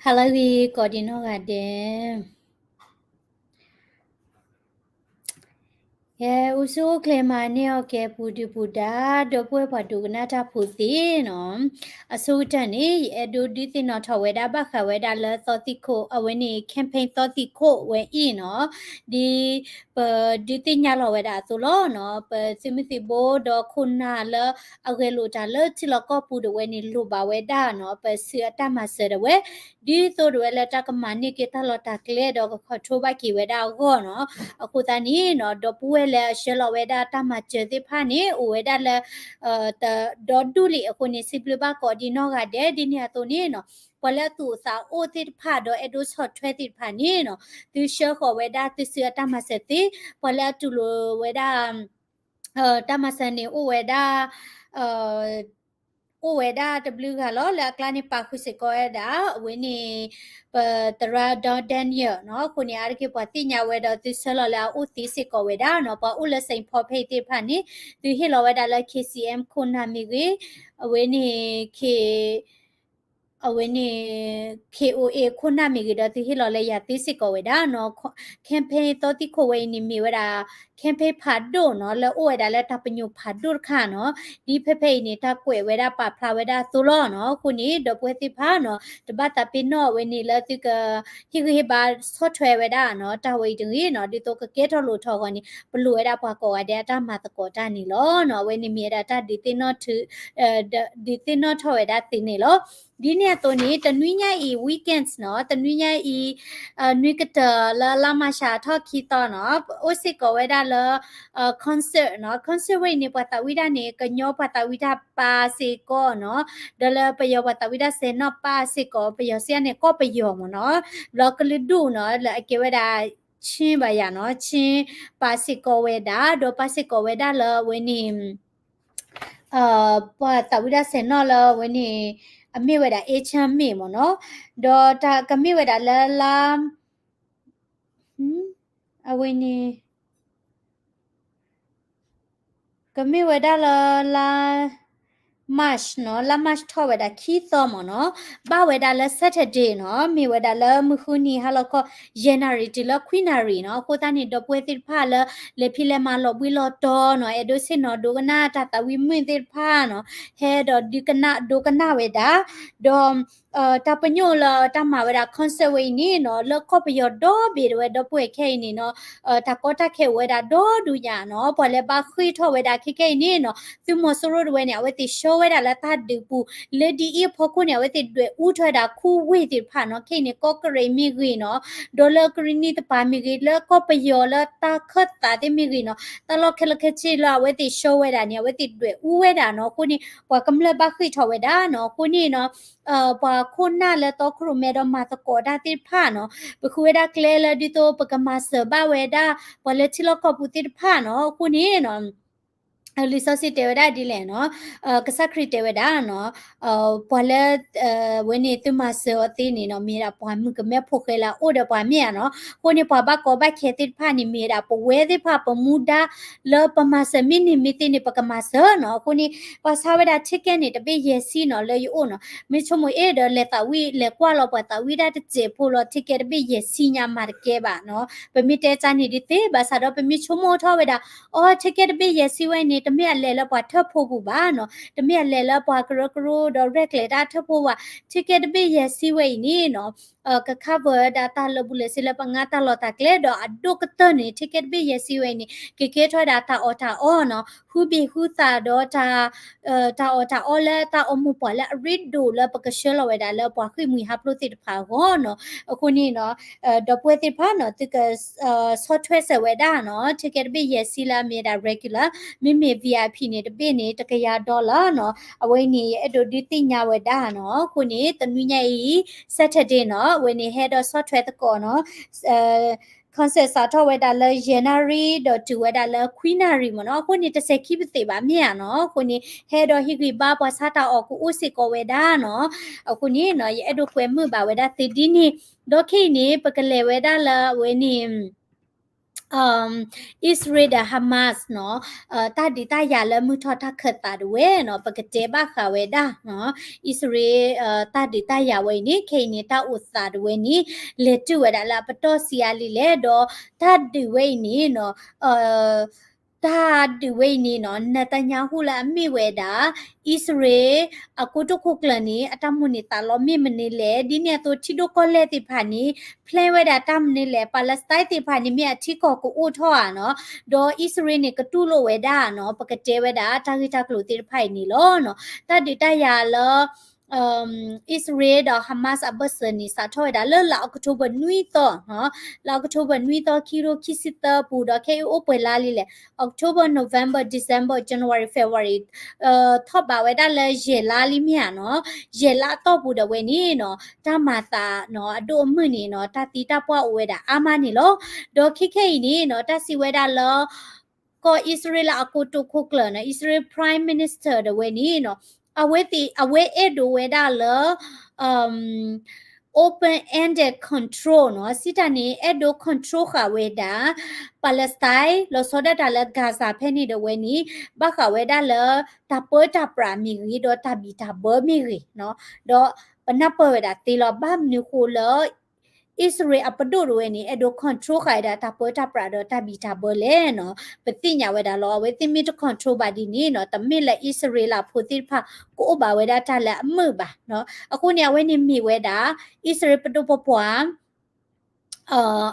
ဟါလၢအဂ့ၤ ကိးဒံနီၢ်ဂၤဒဲး, ယအိၣ်ဆူၣ်အိၣ်ချ့မၤန့ၢ်အီၣ်ကဲ ပူၤဒုၣ်ပူၤဒါ ဒီပုၢ်ဝဲၢ်ပှၤဒိကနၣ်တၢ်ဖိသ့ၣ်နီၤ, အဆိကတၢၢ်န့ၣ် ယအဲၣ်ဒိးဒုးသ့ၣ်နီၣ်ထီၣ်ဝဲဒၣ် ဘၣ်ဃးဝဲဒၣ်လၢသီသံၣ်ခိၣ် အဝဲန့ၣ် campaign သီသံၣ်ခိၣ်ဝဲအံၤနီၤ, ဒ်ပဒုးသ့ၣ်ညါလီၤဝဲဒၣ်အသိးလီၤနီၤ, ပသုးမုၢ်သံၣ်ဘိဒီးခိၣ်နၢ်လၢအဂဲၤလိာ်တၢ်လၢထံလီၢ်ကီၢ်ပူၤဒၣ်ဝဲန့ၣ် လိၣ်ဘၣ်ဝဲဒၣ်နီၤ, ပစုအတၢ်မၤစၢၤဒၣ်ဝဲ ဒ်သိးဒၣ်ဝဲလၢတၢ်ကမၤန့ၢ်က့ၤတၢ်လီၢ်တၢ်ကျဲဒီးက control ဘၣ်က့ၤဝဲဒၣ်အဂီၢ်နီၤ. အဃိသတးန့ၣ်နီၤ, ဒီပုၢ်ဝဲၢ်လၢအဆှၢလီၤဝဲဒၣ်တၢ်မၤစၢၤသ့ၣ်တဖၣ်န့ၣ် အိၣ်ဝဲဒၣ်လၢ တဒီဒူၣ်လံအဃိန့ၣ် စံးဘျုးဘၣ်ကိးဒံနီၢ်ဂၤဒဲး. ဒ်န့ၣ်အသိးန့ၣ်နီၤ, ပှၤလၢအသူၣ်အိၣ်သးအိၣ်သ့ၣ်တဖၣ်ဒီးအဲၣ်ဒိးဆီၣ်ထွဲသ့ၣ်တဖၣ်န့ၣ်နီၤ, သုဆှၢဃီၤဝဲဒၣ်သုစုအတၢ်မၤစၢၤသ့, ပှၤလၢအတူၢ်လိာ်ဝဲဒၣ် တၢ်မၤစၢၤန့ၣ် အိၣ်ဝဲဒၣ် အိၣ်ဝဲဒၣ်တဘျုးဂၤလီၤ. လၢအကျါန့ၣ် ပာ်ဃုာ်စ့ၢ်ကီးဝဲဒၣ် အဝဲန့ၣ် ပသရၣ် Don Daniel နီၤ. အဃိန့ၣ် အါတက့ၢ်ပှၤသ့ၣ်ညါဝဲဒီး သုဆှၢလီၤလၢအအိၣ်သ့စ့ၢ်ကီးဝဲဒၣ်နီၤ. ပှၤအိၣ်လၢ Saint Paul ဖဲအံၤသ့ၣ်တဖၣ်န့ၣ် သုဟ့ၣ်လီၤဝဲဒၣ်လၢ K C M ခိၣ်နၢ်မ့ၢ်ဂ့ၤ, အဝဲန့ၣ် K အဝဲန့ၣ် K O A ခိၣ်နၢ်မ့ၢ်ဂ့ၤဒီး သုဟ့ၣ်လီၤလၢယၤသ့စ့ၢ်ကီးဝဲဒၣ်နီၤ. campaign သီသံၣ်ခိၣ်ဝဲအံၤန့ၣ်မ့ၢ်ဝဲဒၣ် campaign ဖးဒိၣ်နီၤ, လၢအိၣ်ဝဲဒၣ်လၢတၢ်ပညိၣ်ဖးဒိၣ်တခါနီၤ. ဒ်ဖဲဖဲအံၤန့ၣ် တၢ်ကွဲးဝဲဒၣ်ပာ်ဖျါဝဲဒၣ်အသိးလီၤနီၤ. အဃိန့ၣ် ဒီပုၢ်ဝဲၢ်သ့ၣ်တဖၣ်နီၤ, တဘၣ်သးပ့ၤနီၣ်အဝဲန့ၣ်လၢသုက ဟ့ၣ်ဂံၢ်ဟ့ၣ်ဘါဆီၣ်ထွဲဝဲဒၣ်နီၤ. တၢ်ဝဲအံၤတဂ့ၤနီၤ, ဒ်သိးကကဲထီၣ်လိၣ်ထီၣ်အဂီၢ်န့ၣ် ပလိၣ်ဝဲဒၣ်ပှၤကိးဂၤဒဲးအတၢ်မၤသကိးတၢ်န့ၣ်လီၤနီၤ. အဝဲန့ၣ်မ့ၢ်ဝဲဒၣ်တၢ်ဒုးသ့ၣ်နီၣ်ထီၣ် ဒုးသ့ၣ်နီၣ်ထီၣ်ဝဲဒၣ်သ့န့ၣ်လီၤ. ဒ်န့ၣ်အသိးန့ၣ် တနွံညါအံၤ weekends နီၤ, တနွံညါအံၤ နွံကတၢၢ်လၢလါမၢ်ၡးအထီၣ်ခံသီနီၤ, အိၣ်စ့ၢ်ကီးဝဲဒၣ်လၢ concert နီၤ. concert ဝဲအံၤန့ၣ် ပှၤသးဝံၣ်တၢ်န့ၣ် ကညီပှၤသးဝံၣ်တၢ်ပၢ်စ့ၢ်ကီးနီၤ, ဒီးလၢပယီၤပှၤသးဝံၣ်တၢ်စဲၤနီၣ်ပၢ်စ့ၢ်ကီး, ပယီၤစံးန့ၣ် ကီၢ်ပယီၤမ့ၢ်နီၤ, ဘျီကလုာ်ဒူၣ်နီၤ, လၢအကဲဝဲဒၣ် ချင်း ဘၣ်ယၤနီၤ, ချင်း ပၢ်စ့ၢ်ကီးဝဲဒၣ်, ဒီးပၢ်စ့ၢ်ကီးဝဲဒၣ်လၢအဝဲန့ၣ် ပှၤသးဝံၣ်တၢ်စဲၤနီၣ်လၢအဝဲန့ၣ် အမ့ၢ်ဝဲဒၣ် အ့ၣ်ချၢမ့ၢ်မ့ၢ်နီၤ, ဒီးတၢ်ကမ့ၢ်ဝဲဒၣ်လၢလါ အဝဲန့ၣ် ကမ့ၢ်ဝဲဒၣ်လၢလါ March နီၤ, လါ March ထီၣ်ဝဲဒၣ်ခံသီမ့ၢ်နီၤ, ဘၣ်ဝဲဒၣ်လၢ Saturday နီၤ, မ့ၢ်ဝဲဒၣ်လၢမုၢ်ဃုနံၤဟါလီၤခီ ယဲၢ်နၣ်ရံၣ်တုၤလၢခွံနၣ်ရံၣ်နီၤ. အဃိသတးန့ၣ် ဒီပုၢ်ဝဲၢ်သ့ၣ်တဖၣ်လၢ လဲၤဖံးလဲၤမၤလီၤဘှံးလီၤတီၤနီၤ, အဲၣ်ဒိးဆ့ၣ်နီၤဒိကနၣ်တၢ်သးဝံၣ်မုာ်သ့ၣ်တဖၣ်နီၤ, ဟဲဒီးဒုးကနၣ်ဒိကနၣ်ဝဲဒၣ်, ဒီး တၢ်ပညိၣ်လၢတၢ်မၤဝဲဒၣ် concert ဝဲအံၤန့ၣ်နီၤ, လၢကီၢ်ပယီၤဒီဘ့ၣ်ဒၣ်ဝဲ ဒီပုၢ်ဝဲၢ်ခဲအံၤန့ၣ်နီၤ, တၢ်ကီတၢ်ခဲအိၣ်ဝဲဒၣ်ဒီဒူၣ်ညါနီၤ. ပှၤလၢဘၣ်ဃ့ၢ်ထီၣ်ဝဲဒၣ်ခဲခဲအံၤန့ၣ်နီၤ, သုးမီၤစိရိၤဒၣ်ဝဲန့ၣ် အဝဲသ့ၣ်ဆှၢဝဲဒၣ်လၢတၢ်ဒုးပူၤ, လၢဒ်အံၤအဖီခိၣ်န့ၣ် အဝဲသ့ၣ်ဒွဲၣ်အူထီၣ်ဝဲဒၣ်ခူဝ့ၢ်သ့ၣ်တဖၣ်နီၤ, ခဲအံၤန့ၣ် ကီၢ်ကရ့ၣ်မ့ၢ်ဂ့ၤနီၤ, ဒီးလၢကရ့ၣ်နံၣ်တပၤမ့ၢ်ဂ့ၤ, လၢကီၢ်ပယီၤလၢတၢ်ခၢၣ်သးသ့ၣ်မ့ၢ်ဂ့ၤနီၤ, တၢ်လီၢ်ခဲလၢာ်ခဲဆ့လၢအဝဲသ့ၣ်ဆှၢဝဲဒၣ်န့ၣ် အဝဲသ့ၣ်ဒွဲၣ်အူဝဲဒၣ်နီၤ. အဃိန့ၣ် ပှၤကမျၢၢ်ဘၣ်ဃ့ၢ်ထီၣ်ဝဲဒၣ်နီၤ. အဃိန့ၣ်နီၤ ပှၤခိၣ်နၢ်လၢတီခိၣ်ရိၣ်မဲဒီးမၤသကိးတၢ်သ့ၣ်တဖၣ်နီၤ, ပဃုဝဲဒၣ်ကျဲလၢဒ်သိးပကမၤစၢၤဘၣ်ဝဲဒၣ် ပှၤလၢထံလီၢ်ကီၢ်ပူၤသ့ၣ်တဖၣ်နီၤ. အဃိန့ၣ်နီၤ လံာ်စီဆှံတဲဝဲဒၣ်ဒ်လဲၣ်နီၤ, ကစၢ်ခရံာ်တဲဝဲဒၣ်နီၤ, ပှၤလၢ ဝဲန့ၣ်သုမၤစၢၤအီၤသ့န့ၣ်နီၤ, မ့ၢ်ဒၣ်ပှၤမုၣ်ကမဲဖိဃဲလၢအအိၣ်ဒီးပှၤမ့ၢ်ဧါနီၤ. အဃိန့ၣ် ပှၤဘၣ်ကီဘၣ်ခဲသ့ၣ်တဖၣ်န့ၣ် မ့ၢ်ဝဲဒၣ်ပဝဲသ့ၣ်တဖၣ်ပမူဒါလၢပမၤစၢၤမ့ၢ်န့ၢ်မ့ၢ်သ့န့ၣ် ပကမၤစၢၤနီၤ. အဃိန့ၣ် ပှၤဆါဝဲဒၣ် ticket န့ၣ် တဘ့ၣ်ယဲၢ်ဆံနီၤ လၢယအိၣ်နီၤ. မ့ၢ်ဆိကမိၣ်အဲၣ်ဒိးလဲၤသးဝံၣ်လဲၤကွၢ်လီၤပှၤသးဝံၣ်ဒၣ်တစဲးဖိလီၤ ticket တဘ့ၣ်ယဲၢ်ဆံညါမၤတကဲဘၣ်နီၤ. ပမ့ၢ်တဲတၢ်န့ၣ်ဒ်သ့ ဘၣ်ဆၣ်ဒီးပမ့ၢ်ဆိကမိၣ်ထီၣ်ဝဲဒၣ် အီ ticket တဘ့ၣ်ယဲၢ်ဆံဝဲအံၤန့ၣ် တမ့ၢ်အလဲၤလၢပှၤထၢၣ်ဖိပူၤဘၣ်နီၤ, တမ့ၢ်အလဲၤလၢပှၤကရၢကရိဒီးရဲၣ်ကျဲၤတၢ်ထၢၣ်ဖိဘၣ်. ticket တဘ့ၣ်ယဲၢ်ဆံဝဲအံၤန့ၣ်နီၤ က cover ဝဲဒၣ်တၢ်လၢာ်ဘူၣ်လၢာ်စ့လၢပငါတၢ်လီၢ်တၢ်ကျဲ ဒီးအဒိၣ်ကတၢၢ်န့ၣ် ticket တဘ့ၣ်ယဲၢ်ဆံဝဲအံၤန့ၣ် ကကဲထီၣ်ဝဲဒၣ်တၢ်အီၣ်တၢ်အီနီၤ, ဟုဘ့ၣ်ဟုသးဒီးတၢ် တၢ်အီၣ်တၢ်အီလၢတၢ်အိၣ်မူပှၤလၢအရ့ဒိၣ်လၢပကဆှၢလီၤဝဲဒၣ်လၢပှၤဃ့ၢ်မှံဟးဖျိးသ့ၣ်တဖၣ်အဂီၢ်နီၤ. အဃိန့ၣ်နီၤ ဒီပုၢ်ဝဲၢ်သ့ၣ်တဖၣ်နီၤ သုက ဆီၣ်ထွဲစၢၤဝဲဒၣ်နီၤ, ticket တဘ့ၣ်ယဲၢ်ဆံလၢအမ့ၢ်ဝဲဒၣ် regular, မ့မ့ၢ် VIP န့ၣ် တဘ့ၣ်န့ၣ် တကယၤ dollar နီၤ. အဝဲအံၤန့ၣ် ယအဲၣ်ဒိးဒုးသ့ၣ်ညါဝဲဒၣ်နီၤ. အဃိန့ၣ် တနွံညါအံၤ Saturday နီၤ အဝဲန့ၣ် ဟဲဒီးဆီၣ်ထွဲသကိးနီၤ concert စးထီၣ်ဝဲဒၣ်လၢယဲၢ်နၣ်ရံၣ် ဒီးတုၤဝဲဒၣ်လၢခွံနၣ်ရံၣ်မ့ၢ်နီၤ. အဃိန့ၣ် တစဲးခံပသ့ၣ်ဘၣ်မ့ၢ်ဧါနီၤ. အဃိန့ၣ် ဟဲဒီးဟ့ၣ်ဂံၢ်ဘါပှၤဆါတၢ်အီၣ်ကအိၣ်စ့ၢ်ကီးဝဲဒၣ်နီၤ. အဃိန့ၣ်နီၤ ယအဲၣ်ဒိးကွဲမုာ်ဘၣ်ဝဲဒၣ်သုဒ်န့ၣ်, ဒီးခဲအံၤန့ၣ် ပကလဲၤဝဲဒၣ်လၢအဝဲန့ၣ် အံၣ်စရ့လးဒီး Hamas နီၤ တၢ်ဒုးတၢ်ယၤလၢမုၢ်ထီၣ်တၢ်ခၢၣ်သးတဝဲနီၤ ပကတဲဘၣ်ဃးဝဲဒၣ် အံၣ်စရ့လး တၢ်ဒုးတၢ်ယၤဝဲအံၤန့ၣ် ခဲအံၤန့ၣ် တၢ်အိၣ်သးတဝဲန့ၣ် လဲၤတုၤဝဲဒၣ်လၢအပတီၢ်ဆံးအါလံလဲၣ် ဒီးတၢ်ဒုးဝဲအံၤန့ၣ်နီၤ တၢ်ဒုးဝဲအံၤန့ၣ်နီၤ နၤတၤညါဟူလၢအမ့ၢ်ဝဲဒၣ် အံၣ်စရ့လး အကိတိာ်ခိၣ်ကျၢၢ်န့ၣ် အတၢ်မိၣ်န့ၢ်သးလီမ့ၢ်မနုၤလဲၣ် ဒ်န့ၣ်အသိးထံဒိၣ်ကီၢ်လဲၢ်သ့ၣ်တဖၣ်န့ၣ် plan ဝဲဒၣ်တၢ်မနုၤလဲၣ် Palestine သ့ၣ်တဖၣ်န့ၣ် မ့ၢ်အထံကီၢ်ကအိၣ်ထီၣ်ဧါနီၤ ဒီးအံၣ်စရ့လးန့ၣ် ကတူၢ်လိာ်ဝဲဒၣ်နီၤ ပကတဲဝဲဒၣ်တၢ်ဂ့ၢ်တၢ်ကျိၤသ့ၣ်တဖၣ်အံၤန့ၣ်လီၤနီၤ တၢ်ဒုးတၢ်ယၤလၢ အံၣ်စရ့လးဒီး Hamas အဘၢၣ်စၢၤန့ၣ် စးထီၣ်ဝဲဒၣ်လၢလါအီးကထိဘၢၣ်နွံသီနီၤ လါအီးကထိဘၢၣ်နွံသီ ခံကထိခံဆံသၢပူၤ ဒီးခဲအံၤအိၣ်ပှဲၤလါလံလဲၣ် October, November, December, January, February ထီၣ်ဘးဝဲဒၣ်လၢယဲၢ်လါလံမ့ၢ်ဧါနီၤ ယဲၢ်လါအတီၢ်ပူၤဒၣ်ဝဲန့ၣ်နီၤ တၢ်မၤသးနီၤ အဒိၣ်အမုၢ်န့ၣ်နီၤ တၢ်သံတၢ်ပှၢ်အိၣ်ဝဲဒၣ်အါမးန့ၣ်လီၤ ဒီးခဲခဲအံၤန့ၣ်နီၤ တၢ်စံးဝဲဒၣ်လၢ ကီၢ်အံၣ်စရ့လးအကိတိာ်ခိၣ်ကျၢၢ်နီၤ အံၣ်စရ့လး Prime Minister ဒၣ်ဝဲန့ၣ်နီၤ အဝဲသ့ၣ် အဝဲအဲၣ်ဒိးဝဲဒၣ်လၢ open-ended control နီၤ စံးတၢ်န့ၣ် အဲၣ်ဒိး control ဃာ်ဝဲဒၣ် Palestine လီၤဆီဒၣ်တၢ်လၢ Gaza ဖဲန့ၣ်ဒၣ်ဝဲန့ၣ် ဘၣ်ဃးဝဲဒၣ်လၢ တၢ်ပၢတၢ်ပြးမ့ၢ်ဂ့ၤ ဒီးတၢ်ဘံၣ်တၢ်ဘၢမ့ၢ်ဂ့ၤနီၤ ဒီးပနၢ်ပၢၢ်ဝဲဒၣ်သ့လီၤ ဘၣ်မနုၤဃိလၢ အံၣ်စရ့လးအပဒိၣ်ဒၣ်ဝဲန့ၣ် အဲၣ်ဒိး control ဃာ်ဝဲဒၣ် တၢ်ပၢတၢ်ပြးဒီးတၢ်ဘံၣ်တၢ်ဘၢလဲၣ်နီၤ ပသ့ၣ်ညါဝဲဒၣ်လီၤ အဝဲသ့ၣ်မ့ၢ်တ control ဘၣ်ဒ်န့ၣ်နီၤ တမ့ၢ်လၢအံၣ်စရ့လးဖိသ့ၣ်တဖၣ် ကအိၣ်ဘၣ်ဝဲဒၣ်တၢ်လၢအမုာ်ဘၣ်နီၤ အဃိန့ၣ် အဝဲန့ၣ်မ့ၢ်ဝဲဒၣ် အံၣ်စရ့လးပဒိၣ်ပပှၢ်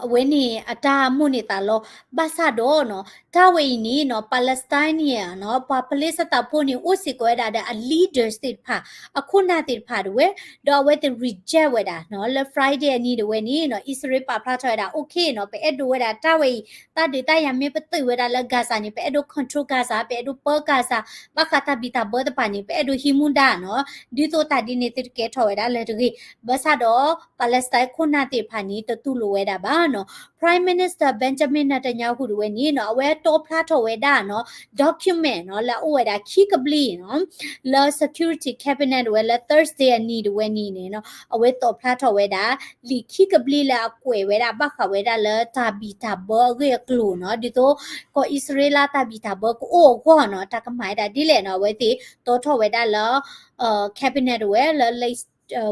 အဝဲန့ၣ်အတၢ်မိၣ်န့ၢ်သးလီ ဘၣ်ဆၣ်ဒီးနီၤ တၢ်ဝဲအံၤန့ၣ်နီၤ Palestinian နီၤ ပှၤဖလ့ၡသးဖိန့ၣ် အိၣ်စ့ၢ်ကီးဝဲဒၣ်ဒီးအ leaders သ့ၣ်တဖၣ် အခိၣ်နၢ်သ့ၣ်တဖၣ်ဒၣ်ဝဲ ဒီးအဝဲသ့ၣ် reject ဝဲဒၣ်နီၤ လၢ Friday အနံၤဒၣ်ဝဲန့ၣ်နီၤ အံၣ်စရ့လးပာ်ဖျါထီၣ်ဝဲဒၣ် okay နီၤ ပအဲၣ်ဒိးဝဲဒၣ်တၢ်ဝဲအံၤ တၢ်ဒုးတၢ်ယၤမ့ၢ်ပတုာ်ဝဲဒၣ်လၢ Gaza န့ၣ် ပအဲၣ်ဒိး control Gaza ပအဲၣ်ဒိးပၢ Gaza ဘၣ်ဃးတၢ်ဘံၣ်တၢ်ဘၢတဖၣ်န့ၣ် ပအဲၣ်ဒိးဟံးမူဒါနီၤ ဒ်သိးတၢ်ဒ်န့ၣ်သုတကဲထီၣ်ဝဲဒၣ်လၢတဂ့ၤ ဘၣ်ဆၣ်ဒီး Palestine ခိၣ်နၢ်သ့ၣ်တဖၣ်န့ၣ် တတူၢ်လိာ်ဝဲဒၣ်ဘၣ်နီၤ Prime Minister Benjamin Netanyahu ဒၣ်ဝဲန့ၣ်နီၤ အဝဲတီဖျါထီၣ်ဝဲဒၣ်နီၤ document နီၤ လၢအအိၣ်ဝဲဒၣ်ခံကဘျံးနီၤ လၢ security cabinet ဒၣ်ဝဲလၢ Thursday အနံၤဒၣ်ဝဲန့ၣ်န့ၣ်နီၤ အဝဲတီဖျါထီၣ်ဝဲဒၣ် လံာ်ခံကဘျံးလၢအကွဲးဝဲဒၣ် ဘၣ်ဃးဝဲဒၣ်လၢတၢ်ဘံၣ်တၢ်ဘၢအဂ့ၢ်အကျိၤနီၤ ဒ်သိး ကီၢ်အံၣ်စရ့လးတၢ်ဘံၣ်တၢ်ဘၢကအိၣ်အဂီၢ်နီၤ တၢ်ကမၤဝဲဒၣ်ဒ်လဲၣ်နီၤ အဝဲသ့ၣ်တီထီၣ်ဝဲဒၣ်လၢ cabinet ဒၣ်ဝဲလၢ လ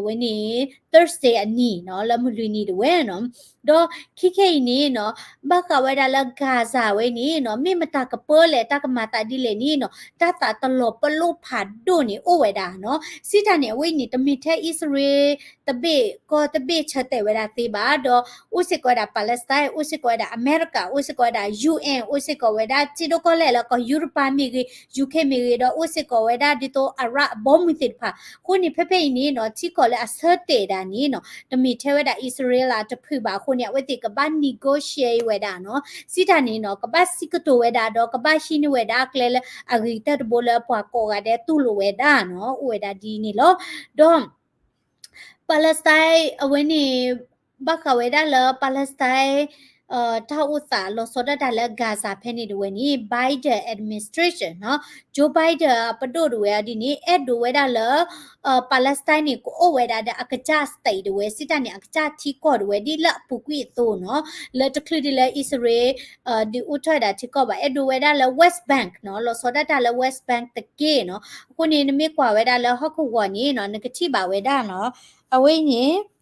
ဝဲန့ၣ် Thursday အနံၤနီၤ လၢမုၢ်လွံၢ်နံၤဒၣ်ဝဲနီၤ ဒီးခံခဲအံၤန့ၣ်နီၤ ဘၣ်ဃးဝဲဒၣ်လၢ Gaza ဝဲန့ၣ်နီၤ မ့ၢ်မတၤကပၢလဲၣ် တၢ်ကမၤသးဒ်လဲၣ်န့ၣ်နီၤ တၢ်သးတလီၤပလိာ်ဖးဒိၣ်န့ၣ်အိၣ်ဝဲဒၣ်နီၤ စံးတၢ်န့ၣ် အဝဲအံၤန့ၣ် တမ့ၢ်ထဲအံၣ်စရ့လး တဘ့ၣ်ကီၢ်တဘ့ၣ်ဆၢတဲာ်ဝဲဒၣ်သ့ဘၣ် ဒီးအိၣ်စ့ၢ်ကီးဝဲဒၣ် Palestine အိၣ်စ့ၢ်ကီးဝဲဒၣ် အမဲရကၤ အိၣ်စ့ၢ်ကီးဝဲဒၣ် UN အိၣ်စ့ၢ်ကီးဝဲဒၣ် ထံဒိၣ်ကီၢ်လဲၢ်လၢကီၢ်ယူရပၤမ့ၢ်ဂ့ၤ UK မ့ၢ်ဂ့ၤ ဒီးအိၣ်စ့ၢ်ကီးဝဲဒၣ်ဒ်သိး Arab အဘီမုၢ်သ့ၣ်တဖၣ် အဃိန့ၣ် ဖဲဖဲအံၤန့ၣ်နီၤ ထံကီၢ်လၢအဆၢတဲာ်ဒၣ်န့ၣ်နီၤ တမ့ၢ်ထဲဝဲဒၣ်အံၣ်စရ့လးတဖုဘၣ်အဃိန့ၣ် အဝဲသ့ၣ်ကဘၣ် negotiate ဝဲဒၣ်နီၤ စံးတၢ်န့ၣ်နီၤ ကဘၣ်စံးကတိၤဝဲဒၣ်ဒီးကဘၣ်ဟံးန့ၢ်ဝဲဒၣ်အကျဲလၢ အဂ့ၤကတၢၢ်တဘိလၢပှၤကိးဂၤဒဲးတူၢ်လိာ်ဝဲဒၣ်နီၤ အိၣ်ဝဲဒၣ်ဒ်န့ၣ်လီၤ. ဒီး Palestine အဝဲန့ၣ် ဘၣ်ဃးဝဲဒၣ်လၢ Palestine တၢ်အိၣ်သးလီၤဆီဒၣ်တၢ်လၢ Gaza ဖဲန့ၣ်ဒၣ်ဝဲန့ၣ် Biden administration နီၤ Joe Biden အပဒိၣ်ဒၣ်ဝဲအီၤဒ်န့ၣ် အဲၣ်ဒိးဝဲဒၣ်လၢ Palestine န့ၣ် ကအိၣ်ဝဲဒၣ်ဒီးအကစၢ် state ဒၣ်ဝဲ စံးတၢ်န့ၣ် အကစၢ်ထံကီၢ်ဒၣ်ဝဲ ဒ်လၢအပူၤကွံာ်အသိးနီၤ လၢတချုးဒ်လၢအံၣ်စရ့လး ဒုးအိၣ်ထီၣ်ဝဲဒၣ်ထံကီၢ်ဘၣ် အဲၣ်ဒိးဝဲဒၣ်လၢ West Bank နီၤ လီၤဆီဒၣ်တၢ်လၢ West Bank တက့ၢ်နီၤ အဃိန့ၣ် နမ့ၢ်ကွၢ်ဝဲဒၣ်လၢဟီၣ်ခိၣ်ဂီၤန့ၣ်နီၤ နကထံၣ်ဘၣ်ဝဲဒၣ်နီၤ အဝဲအံၤန့ၣ် ဟီၣ်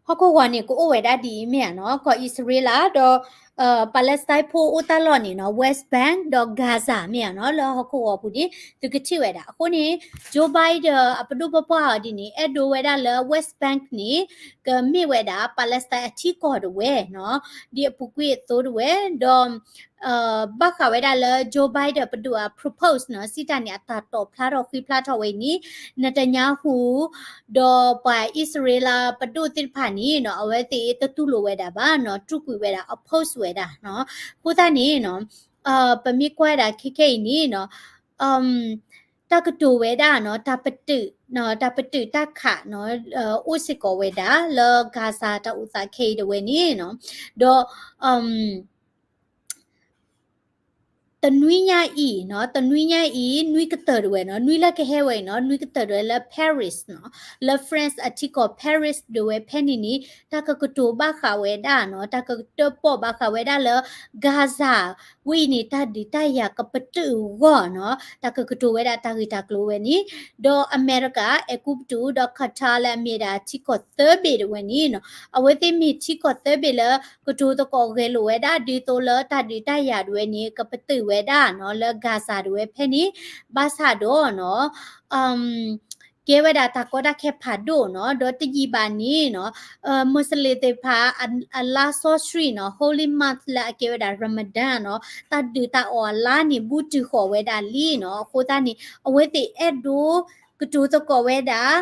ခိၣ်ဂီၤန့ၣ် ကအိၣ်ဝဲဒၣ်ဒ်အံၤမ့ၢ်ဧါနီၤ ကီၢ်အံၣ်စရ့လးဒီး Palestine ဖိအိၣ်တၢ်လီၢ်န့ၣ်နီၤ West Bank ဒီး Gaza မ့ၢ်ဧါနီၤ လၢဟီၣ်ခိၣ်ဂီၤပူၤန့ၣ် သုကထံၣ်ဝဲဒၣ် အဃိန့ၣ် Joe Biden အပဒိၣ်ပပှၢ်အီၤဒ်န့ၣ် အဲၣ်ဒိးဝဲဒၣ်လၢ West Bank န့ၣ် ကမ့ၢ်ဝဲဒၣ် Palestine အထံကီၢ်ဒၣ်ဝဲနီၤ ဒ်အပူၤကွံာ်အသိးဒၣ်ဝဲ ဒီး ဘၣ်ဃးဝဲဒၣ်လၢ Joe Biden ပဒိၣ်အ propose နီၤ စံးတၢ်န့ၣ် အတၢ်တီၣ်ဖျါထီၣ်ဃ့ဖျါထီၣ်ဝဲန့ၣ် Netanyahu ဒီးပှၤအံၣ်စရ့လးပဒိၣ်သ့ၣ်တဖၣ်န့ၣ်နီၤ အဝဲသ့ၣ်တတူၢ်လိာ်ဝဲဒၣ်ဘၣ်နီၤ တူၢ်ကွံာ်ဝဲဒၣ် oppose ဝဲဒၣ်နီၤ အဃိသတးန့ၣ်နီၤ ပမ့ၢ်ကွၢ်ဝဲဒၣ်ခဲခဲအံၤန့ၣ်နီၤ တၢ်ကတိၤဝဲဒၣ်နီၤ တၢ်ပတုာ် တၢ်ပတုာ်တၢ်ခးနီၤ အိၣ်စ့ၢ်ကီးဝဲဒၣ်လၢ Gaza တၢ်အိၣ်သးခဲအံၤဒၣ်ဝဲန့ၣ်နီၤ ဒီး တနွံညါအံၤနီၤ, တနွံညါအံၤ နွံကတၢၢ်တဝဲနီၤ, နွံလၢကဟဲဝဲအံၤနီၤ, နွံကတၢၢ်တဝဲလၢ Paris နီၤ, လၢ France အထံကီၢ် Paris တဝဲဖဲန့ၣ်န့ၣ် တၢ်ကကတိၤဘၣ်ဃးဝဲဒၣ်နီၤ, တၢ်ကတၢၣ်ပီၣ်ဘၣ်ဃးဝဲဒၣ်လၢ Gaza ဝဲအံၤန့ၣ် တၢ်ဒုးတၢ်ယၤကပတုာ်အဂီၢ်နီၤ, တၢ်ကကတိၤဝဲဒၣ်တၢ်ဂ့ၢ်တၢ်ကျိၤဝဲန့ၣ်, ဒီးအမဲရကၤ အဲၤကူပတူး ဒီး Qatar လၢအမ့ၢ်ဒၣ်ထံကီၢ်သၢဘ့ၣ်တဝဲန့ၣ်နီၤ, အဝဲသ့ၣ်မ့ၢ်ထံကီၢ်သၢဘ့ၣ်လၢ ကတိၤသကိးဂဲၤလိာ်ဝဲဒၣ်ဒ်သိးလၢတၢ်ဒုးတၢ်ယၤတဝဲန့ၣ် ကပတုာ်ဝဲဒၣ်နီၤ လၢ Gaza တဝဲဖဲန့ၣ်, ဘၣ်ဆၣ်ဒီးနီၤ ကဲဝဲဒၣ်တၢ်ကီတၢ်ခဲဖးဒိၣ်နီၤ, ဒီးတယံာ်ဘၣ်န့ၣ်နီၤ, မူစလ့ၣ်သ့ၣ်တဖၣ် အလါစီဆှံနီၤ, Holy Month လၢအကဲဝဲဒၣ် Ramadan နီၤ, တၢ်ဒုးတၢ်အီၣ်အလါန့ၣ် ဘူးတုၤဃီၤဝဲဒၣ်လံနီၤ, အဃိသတးန့ၣ် အဝဲသ့ၣ်အဲၣ်ဒိး ကတိၤသကိးဝဲဒၣ်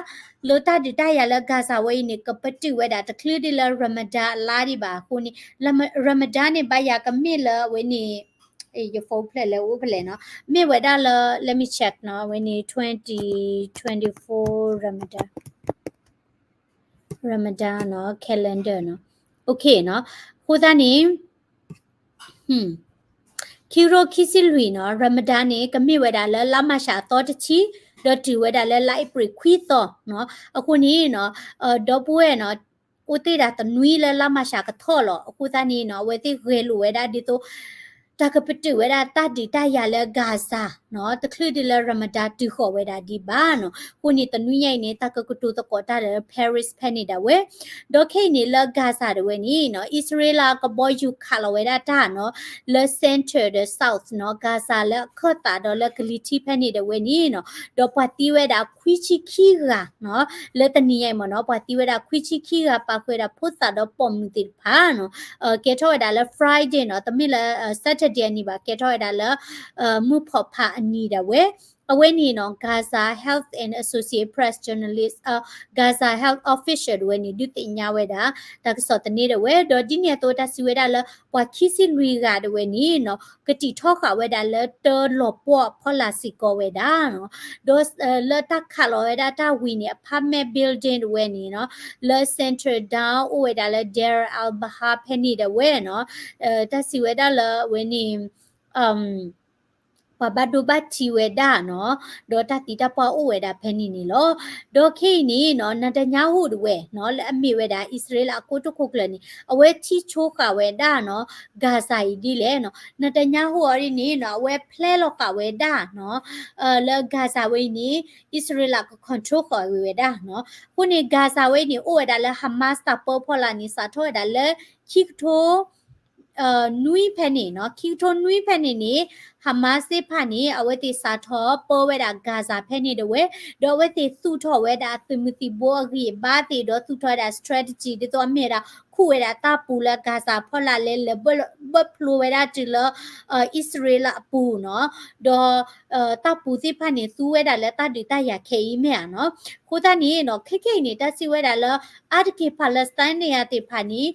လၢတၢ်ဒုးတၢ်ယၤလၢ Gaza ဝဲအံၤန့ၣ် ကပတုာ်ဝဲဒၣ်တချုးဒ်လၢ Ramadan အလါဒံးဘၣ်အဃိန့ၣ်, Ramadan န့ၣ် ဘၣ်ယၤကမ့ၢ်လၢအဝဲန့ၣ် ယ phone ဖျဲၣ်လဲၤအိၣ်ဖဲလဲၣ်နီၤ, မ့ၢ်ဝဲဒၣ်လၢ let me check နီၤ, အဝဲန့ၣ် twenty twenty-four Ramadan, Ramadan နီၤ calendar နီၤ, okay နီၤ, အဃိသတးန့ၣ် ခံကထိခံဆံလွံၢ်နီၤ, Ramadan န့ၣ် ကမ့ၢ်ဝဲဒၣ်လၢလါမၢ်ၡးအသီတဆံ, ဒီးတုၤဝဲဒၣ်လၢလါအ့ဖြ့ၣ်ခွံသီနီၤ, အဃိန့ၣ်နီၤ, ဒီပုၢ်ဝဲၢ်နီၤ, အိၣ်တ့ၢ်ဒၣ်တနွံလၢလါမၢ်ၡးကထီၣ်လီၤ, အဃိသတးန့ၣ်နီၤ အဝဲသ့ၣ်ဂဲၤလိာ်ဝဲဒၣ်ဒ်သိး တၢ်ကပတုာ်ဝဲဒၣ်တၢ်ဒုးတၢ်ယၤလၢ Gaza နီၤ, တချုးဒ်လၢ Ramadan တုၤဃီၤဝဲဒၣ်ဒံးဘၣ်နီၤ, အဃိန့ၣ်တနွံညါအံၤန့ၣ် တၢ်ကကတိၤသကိးတၢ်ဒီး Paris ဖဲန့ၣ်ဒၣ်ဝဲ, ဒီးခဲအံၤန့ၣ်လၢ Gaza တဝဲန့ၣ်နီၤ, အံၣ်စရ့လးကဘီယူၤခးလီၤဝဲဒၣ်တၢ်နီၤ, လၢ center ဒီး south နီၤ, Gaza လၢအခၢၣ်သးဒီးလၢကလံၤထံးဖဲန့ၣ်ဒၣ်ဝဲန့ၣ်နီၤ, ဒီးပှၤသံဝဲဒၣ်ခွံဆံခံဂၤနီၤ, လၢတနံၤညါအံၤမ့ၢ်နီၤ, ပှၤသံဝဲဒၣ်ခွံဆံခံဂၤ ပာ်ဃုာ်ဝဲဒၣ်ဖိသၣ်ဒီးပိာ်မုၣ်သ့ၣ်တဖၣ်နီၤ, ကဲထီၣ်ဝဲဒၣ်လၢ Friday နီၤ, တမ့ၢ်လၢ Saturday အနံၤဘၣ်, ကဲထီၣ်ဝဲဒၣ်လၢ မုၢ်ဖီၣ်ဖးအနံၤဒၣ်ဝဲ, အဝဲန့ၣ်နီၤ Gaza Health and Associate Press journalist, Gaza Health official တဝဲန့ၣ် ဒုးသ့ၣ်ညါဝဲဒၣ် တၢ်ကစီၣ်သန့တဝဲ, ဒီးဒ်န့ၣ်အသိးတၢ်စံးဝဲဒၣ်လၢ ပှၤခံဆံလွံၢ်ဂၤတဝဲန့ၣ်နီၤ, ကတံာ်ထီၣ်ဃာ်ဝဲဒၣ်လၢတၢလီၤပှီၢ်အဖီလာ်စ့ၢ်ကီးဝဲဒၣ်နီၤ, ဒီးလၢတၢ်ခးလီၤဝဲဒၣ်တၢ်ဝံၤန့ၣ် apartment building တဝဲန့ၣ်နီၤ, လၢ Central Down အိၣ်ဝဲဒၣ်လၢ Deir al-Balah ဖဲန့ၣ်ဒၣ်ဝဲနီၤ, တၢ်စံးဝဲဒၣ်လၢအဝဲန့ၣ် ပှၤဘၣ်ဒိဘၣ်ထံးဝဲဒၣ်နီၤ, ဒီးတၢ်သံတၢ်ပှၢ်အိၣ်ဝဲဒၣ်ဖဲန့ၣ်န့ၣ်လီၤ. ဒီးခဲအံၤန့ၣ်နီၤ Netanyahu တဝဲနီၤ လၢအမ့ၢ်ဝဲဒၣ်အံၣ်စရ့လးအကိတိာ်ခိၣ်ကျၢၢ်န့ၣ် အဝဲထံၣ်ဆိဃာ်ဝဲဒၣ်နီၤ Gaza အံၤဒ်လဲၣ်နီၤ. Netanyahu အီၤဒ်န့ၣ်နီၤ အဝဲဖျဲလီၤဃာ်ဝဲဒၣ်နီၤ လၢ Gaza ဝဲအံၤန့ၣ် အံၣ်စရ့လးက control ဃာ်ဝဲဒၣ်နီၤ. အဃိန့ၣ် Gaza ဝဲအံၤန့ၣ် အိၣ်ဝဲဒၣ်လၢ Hamas တၢ်ပၢဖီလာ်န့ၣ် စးထီၣ်ဝဲဒၣ်လၢ ခံကထိ နွံဖဲန့ၣ်နီၤ, ခံကထိနွံဖဲန့ၣ်န့ၣ် Hamas သ့ၣ်တဖၣ်န့ၣ် အဝဲသ့ၣ်စးထီၣ်ပၢဝဲဒၣ် Gaza ဖဲန့ၣ်ဒၣ်ဝဲ, ဒီးအဝဲသ့ၣ်သူၣ်ထီၣ်ဝဲဒၣ်အသုးမုၢ်သံၣ်ဘိအဂံၢ်အဘါသ့ၣ် ဒီးသူၣ်ထီၣ်ဝဲဒၣ် strategy ဒ်သိးအမ့ၢ်ဝဲဒၣ် ခူၣ်ဝဲဒၣ်တၢ်ပူၤလၢ Gaza ဖီလာ်လဲၤလဲၤဘၢၣ်ဖျိဝဲဒၣ်တုၤလၢ အံၣ်စရ့လးအပူၤနီၤ, ဒီး တၢ်ပူၤသ့ၣ်တဖၣ်န့ၣ် သူဝဲဒၣ်လၢတၢ်ဒုးတၢ်ယၤခဲအံၤမ့ၢ်ဧါနီၤ. အဃိသတးန့ၣ်နီၤ ခဲခဲအံၤန့ၣ် တၢ်စံးဝဲဒၣ်လၢ အါတက့ၢ် Palestine န့ၣ်ယၤသ့ၣ်တဖၣ်န့ၣ်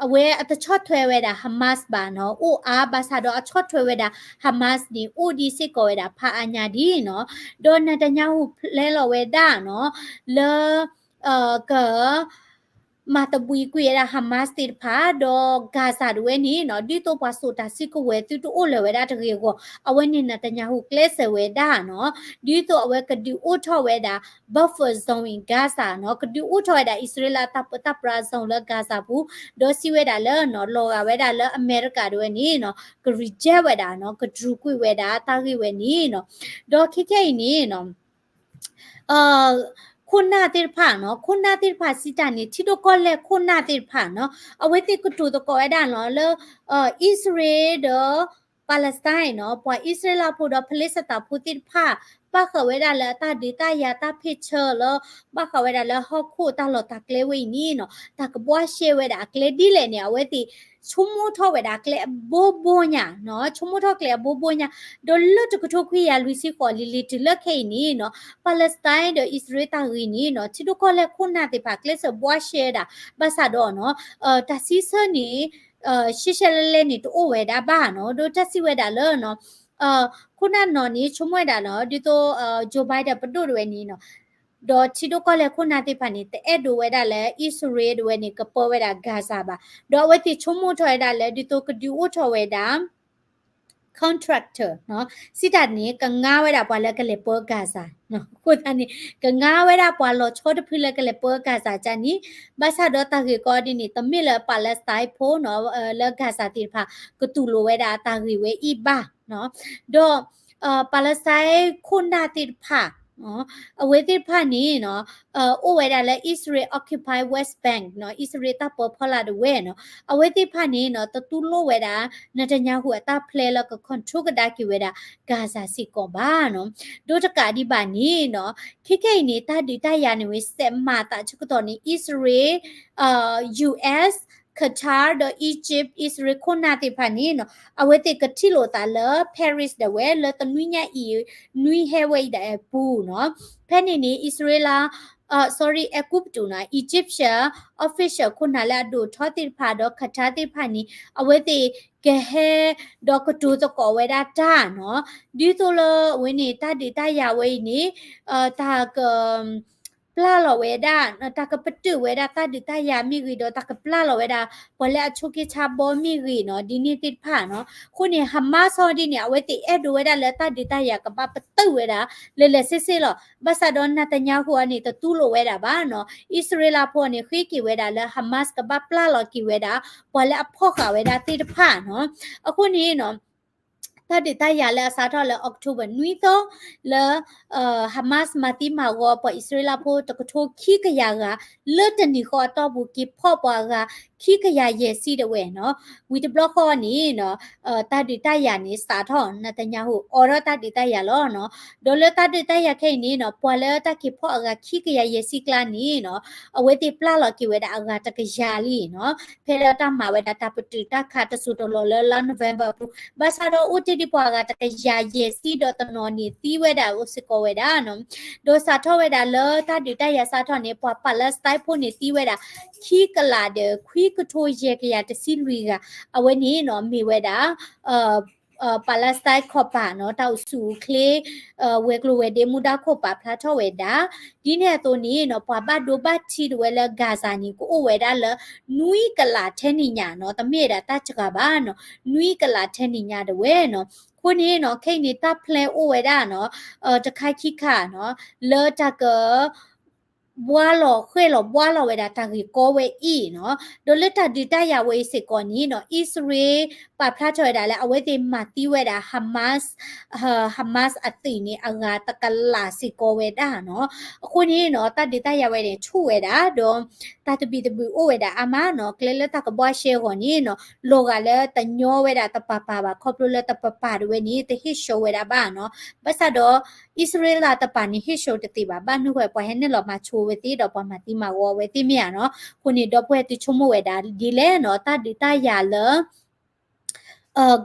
အဝဲအတဆီၣ်ထွဲဝဲဒၣ် Hamas ဘၣ်နီၤ, အိၣ်အါဘၣ်ဆၣ်ဒီးအဆီၣ်ထွဲဝဲဒၣ် Hamas န့ၣ် အိၣ်ဒံးစ့ၢ်ကီးဝဲဒၣ်ဖးအါညါဒ်နီၤ, ဒီး Netanyahu ဖျဲလီၤဝဲဒၣ်နီၤ လၢ က မၤသဘှံးကွံာ်ဝဲဒၣ် Hamas သ့ၣ်တဖၣ် ဒီး Gaza တဝဲန့ၣ်နီၤ ဒ်သိးပှၤစိာ်တၢ်စုကဝဲၤသုတအိၣ်လၢၤဝဲဒၣ်တဂ့ၤအဂီၢ် အဝဲန့ၣ် Netanyahu ကျဲးစၢးဝဲဒၣ်နီၤ ဒ်သိးအဝဲကဒုးအိၣ်ထီၣ်ဝဲဒၣ် buffer zone in Gaza နီၤ, ကဒုးအိၣ်ထီၣ်ဝဲဒၣ်အံၣ်စရ့လးတၢ်ပၢတၢ်ပြး zone လၢ Gaza ပူၤ, ဒီးစံးဝဲဒၣ်လၢနီၤ လီၤဂာ်ဝဲဒၣ်လၢအမဲရကၤတဝဲန့ၣ်နီၤ က reject ဝဲဒၣ်နီၤ ကတြူာ်ကွံာ်ဝဲဒၣ်တၢ်ဂ့ၢ်ဝဲန့ၣ်နီၤ, ဒီးခဲခဲအံၤန့ၣ်နီၤ ခိၣ်နၢ်သ့ၣ်တဖၣ်နီၤ, ခိၣ်နၢ်သ့ၣ်တဖၣ်စံးတၢ်န့ၣ် ထံဒိၣ်ကီၢ်လဲၢ်ခိၣ်နၢ်သ့ၣ်တဖၣ်နီၤ, အဝဲသ့ၣ်ကတိၤသကိးဝဲဒၣ်နီၤ လၢ အံၣ်စရ့လးဒီး Palestine နီၤ, ပှၤအံၣ်စရ့လးဖိဒီး ဖလ့ၡသးဖိသ့ၣ်တဖၣ် ဘၣ်ဃးဝဲဒၣ်လၢအတၢ်ဒုးတၢ်ယၤတၢ်ဖ့ၣ်ဆၢလၢ ဘၣ်ဃးဝဲဒၣ်လၢဟီၣ်ခိၣ်တၢ်လီၢ်တၢ်ကျဲဝဲအံၤန့ၣ်နီၤ, တၢ်ကဘှါရှဲဝဲဒၣ်အကျဲဒ်လဲၣ်န့ၣ် အဝဲသ့ၣ် ဆိကမိၣ်ထီၣ်ဝဲဒၣ်ကျဲအဘိဘိညါနီၤ, ဆိကမိၣ်ထီၣ်ကျဲအဘိဘိညါ, ဒီးလၢတကထိခွံကယၤလွံၢ်ဆံဃိးလံၤလံၤတုၤလၢခဲအံၤန့ၣ်နီၤ, Palestine ဒီးအံၣ်စရ့လးတၢ်ဂ့ၢ်န့ၣ်နီၤ, ထံဒိၣ်ကီၢ်လဲၢ်ခိၣ်နၢ်သ့ၣ်တဖၣ်ကျဲးစၢးဘှါရှဲဝဲဒၣ်, ဘၣ်ဆၣ်ဒီးနီၤ, တၢ်စံးဆၢန့ၣ် ရှဲရှဲလဲလဲန့ၣ် တအိၣ်ဝဲဒၣ်ဘၣ်နီၤ, ဒီးတၢ်စံးဝဲဒၣ်လၢနီၤ ခိၣ်နၢ်နီၤန့ၣ် ဆိကမိၣ်ဝဲဒၣ်လီၤ, ဒ်သိး Joe Biden ပဒိၣ်တဝဲန့ၣ်နီၤ, ဒီးထံဒိၣ်ကီၢ်လဲၢ်ခိၣ်နၢ်သ့ၣ်တဖၣ်န့ၣ် တအဲၣ်ဒိးဝဲဒၣ်လၢ အံၣ်စရ့လးတဝဲန့ၣ် ကပၢဝဲဒၣ် Gaza ဘၣ်, ဒီးအဝဲသ့ၣ်ဆိကမိၣ်ထီၣ်ဝဲဒၣ်လၢ ဒ်သိးကဒုးအိၣ်ထီၣ်ဝဲဒၣ် contractor စံးတၢ်န့ၣ် ကငါဝဲဒၣ်ပှၤလၢကလဲၤပၢ Gaza အဃိသတးန့ၣ် ကငါဝဲဒၣ်ပှၤလီၤဆီတဖုလၢကလဲၤပၢ Gaza ကန့ၣ် ဘၣ်ဆၣ်ဒီးတၢ်ဂ့ၢ်ကီဒ်န့ၣ် တမ့ၢ်လၢ Palestine ဖိနီၤ လၢ Gaza သ့ၣ်တဖၣ် ကတူၢ်လိာ်ဝဲဒၣ်တၢ်ဂ့ၢ်ဝဲအံၤဘၣ် ဒီး Palestine ခိၣ်နၢ်သ့ၣ်တဖၣ် အဝဲသ့ၣ်တဖၣ်န့ၣ်နီၤ အိၣ်ဝဲဒၣ်လၢ Israel occupy West Bank နီၤ အံၣ်စရ့လးတၢ်ပၢဖီလာ်ဒၣ်ဝဲနီၤ အဝဲသ့ၣ်တဖၣ်န့ၣ်နီၤ တတူၢ်လိာ်ဝဲဒၣ် Netanyahu အတၢ်ဖျဲလၢက control ကဒါက့ၤဝဲဒၣ် Gaza စ့ၢ်ကီးဘၣ်နီၤ ဒီးတကးဒံးဘၣ်န့ၣ်နီၤ ခဲခဲအံၤန့ၣ် တၢ်ဒုးတၢ်ယၤန့ၣ်ဝဲ စဲးမၤသးဆၢကတီၢ်န့ၣ် အံၣ်စရ့လး US Qatar ဒီး Egypt အံၣ်စရ့လးခိၣ်နၢ်သ့ၣ်တဖၣ်န့ၣ်နီၤ အဝဲသ့ၣ်ကထံၣ်လိာ်သးလၢ Paris ဒၣ်ဝဲ လၢတနွံညါအံၤ နွံဟဲဝဲအံၤဒၣ်အပူၤနီၤ ဖဲန့ၣ်န့ၣ် အံၣ်စရ့လး sorry အဲၤကူပတူးနီၤ Egyptian official ခိၣ်နၢ်လၢအဒိၣ်ထီသ့ၣ်တဖၣ်ဒီး Qatar သ့ၣ်တဖၣ်န့ၣ် အဝဲသ့ၣ်ကဟဲ ဒီးကတိၤသကိးဝဲဒၣ်တၢ်နီၤ ဒ်သိးလၢအဝဲန့ၣ် တၢ်ဒုးတၢ်ယၤဝဲအံၤန့ၣ် တၢ်က ပျၢ်လီၤဝဲဒၣ် တၢ်ကပတုာ်ဝဲဒၣ် တၢ်ဒုးတၢ်ယၤမ့ၢ်ဂ့ၤဒီး တၢ်ကပျၢ်လီၤဝဲဒၣ် ပှၤလၢအဆိးက့ဆါဘီမ့ၢ်ဂ့ၤနီၤ ဒ်န့ၣ်သ့ၣ်တဖၣ်နီၤ အဃိန့ၣ် Hamas ဟီဒ်န့ၣ် အဝဲသ့ၣ်အဲၣ်ဒိးဝဲဒၣ်လၢတၢ်ဒုးတၢ်ယၤကဘၣ်ပတုာ်ဝဲဒၣ် လဲၤလဲၤဆ့ဆ့လီၤ ဘၣ်ဆၣ်ဒီး Netanyahu အံၤန့ၣ် တတူၢ်လိာ်ဝဲဒၣ်ဘၣ်နီၤ အံၣ်စရ့လးဖိန့ၣ် ဃ့က့ၤဝဲဒၣ်လၢ Hamas ကဘၣ်ပျၢ်လီၤက့ၤဝဲဒၣ် ပှၤလၢအဖီၣ်ဃာ်ဝဲဒၣ်သ့ၣ်တဖၣ်နီၤ အဃိန့ၣ်နီၤ တၢ်ဒုးတၢ်ယၤလၢအစးထီၣ်လၢ October နွံသီ လၢ Hamas မၤသံမၤဂီၤပှၤအံၣ်စရ့လးဖိတကထိခံကယၤဂၤ လၢတနံၤဃီအတီၢ်ပူၤ က့ၤဖီၣ်ပှၤအဂၤခံကယၤယဲၢ်ဆံဒၣ်ဝဲနီၤ ဝံၤတဘျီဃီန့ၣ်နီၤ တၢ်ဒုးတၢ်ယၤန့ၣ်စးထီၣ် Netanyahu အိးထီၣ်တၢ်ဒုးတၢ်ယၤလီၤနီၤ ဒီးလၢတၢ်ဒုးတၢ်ယၤခဲအံၤန့ၣ်နီၤ ပှၤလၢတၢ်က့ၤဖီၣ်အဂၤခံကယၤယဲၢ်ဆံကျါန့ၣ်နီၤ အဝဲသ့ၣ်ပျၢ်လီၤက့ၤဝဲဒၣ်အဂၤတကယၤလံနီၤ ဖဲလၢတၢ်မၤဝဲဒၣ်တၢ်ပတုာ်တၢ်ခးတစိၢ်တလီၢ်လၢလါ November အပူၤ ဘၣ်ဆၣ်ဒီးအိၣ်တ့ၢ်ဒံးပှၤအဂၤတကယၤယဲၢ်ဆံဒီးတနီၤန့ၣ်သံဝဲဒၣ်အိၣ်စ့ၢ်ကီးဝဲဒၣ်နီၤ ဒီးစးထီၣ်ဝဲဒၣ်လၢတၢ်ဒုးတၢ်ယၤစးထီၣ်န့ၣ် ပှၤ Palestine ဖိန့ၣ်သံဝဲဒၣ် ခံကလးဒီးခွံကထိယဲၢ်ကယၤတဆံလွံၢ်ဂၤ အဝဲန့ၣ်နီၤ မ့ၢ်ဝဲဒၣ် Palestine ခီၣ်ပၤနီၤ တၢ်အိၣ်ဆူၣ်အိၣ်ချ့ ဝဲၤကျိၤဝဲၤဒ့မူဒါခိၣ်ပာ်ဖျါထီၣ်ဝဲဒၣ် ဒ်န့ၣ်အသိးန့ၣ်နီၤ ပှၤဘၣ်ဒိဘၣ်ထံးဒၣ်ဝဲလၢ Gaza န့ၣ် ကအိၣ်ဝဲဒၣ်လၢ နွံကလးထဲန့ၣ်ညါနီၤ တမ့ၢ်ဝဲဒၣ်တၢ်စှၤဘၣ်နီၤ နွံကလးထဲန့ၣ်ညါဒၣ်ဝဲနီၤ အဃိန့ၣ်နီၤ ခဲအံၤန့ၣ် တၢ်ဖျဲအိၣ်ဝဲဒၣ်နီၤ တခါခံခါနီၤ လၢတၢ်က ဘှါလီၤဃဲၣ်လီၤဘှါလီၤဝဲဒၣ် တၢ်ဂ့ၢ်ကီဝဲအံၤနီၤ ဒီးလၢတၢ်ဒုးတၢ်ယၤဝဲအံၤစ့ၢ်ကီးန့ၣ်နီၤ အံၣ်စရ့လး ပာ်ဖျါထီၣ်ဝဲဒၣ်လၢ အဝဲသ့ၣ်မၤသံဝဲဒၣ် Hamas Hamas အသုးန့ၣ် အဂၤတကလးစ့ၢ်ကီးဝဲဒၣ်နီၤ အဃိန့ၣ်နီၤ တၢ်ဒုးတၢ်ယၤဝဲန့ၣ် ထူၣ်ဝဲဒၣ် ဒီး တၢ်သဘံၣ်သဘုၣ်အိၣ်ဝဲဒၣ်အါမးနီၤ ကျဲလၢတၢ်ကဘှါရှဲအဂီၢ်န့ၣ်နီၤ လီၤဂာ်လၢတညီဝဲဒၣ်တပၤပၤဘၣ် ခီဖျိလၢတပၤပၤဒၣ်ဝဲန့ၣ် တဟ့ၣ်ဆှိးဝဲဒၣ်ဘၣ်နီၤ ဘၣ်ဆၣ်ဒီး အံၣ်စရ့လးတပၤန့ၣ် ဟ့ၣ်ဆှိးတသ့ဘၣ် ဘၣ်မနုၤဃိ ပှၤဟဲနုာ်လီၤမၤဆိဝဲသ့ၣ်ဒီး ပှၤမၤသံမၤဂီၤဝဲသ့ၣ်မ့ၢ်ဧါနီၤ အဃိန့ၣ် ဒီပုၢ်ဝဲၢ်သုဆိကမိၣ်ဝဲဒၣ်ဒ်လဲၣ်နီၤ တၢ်ဒုးတၢ်ယၤလၢ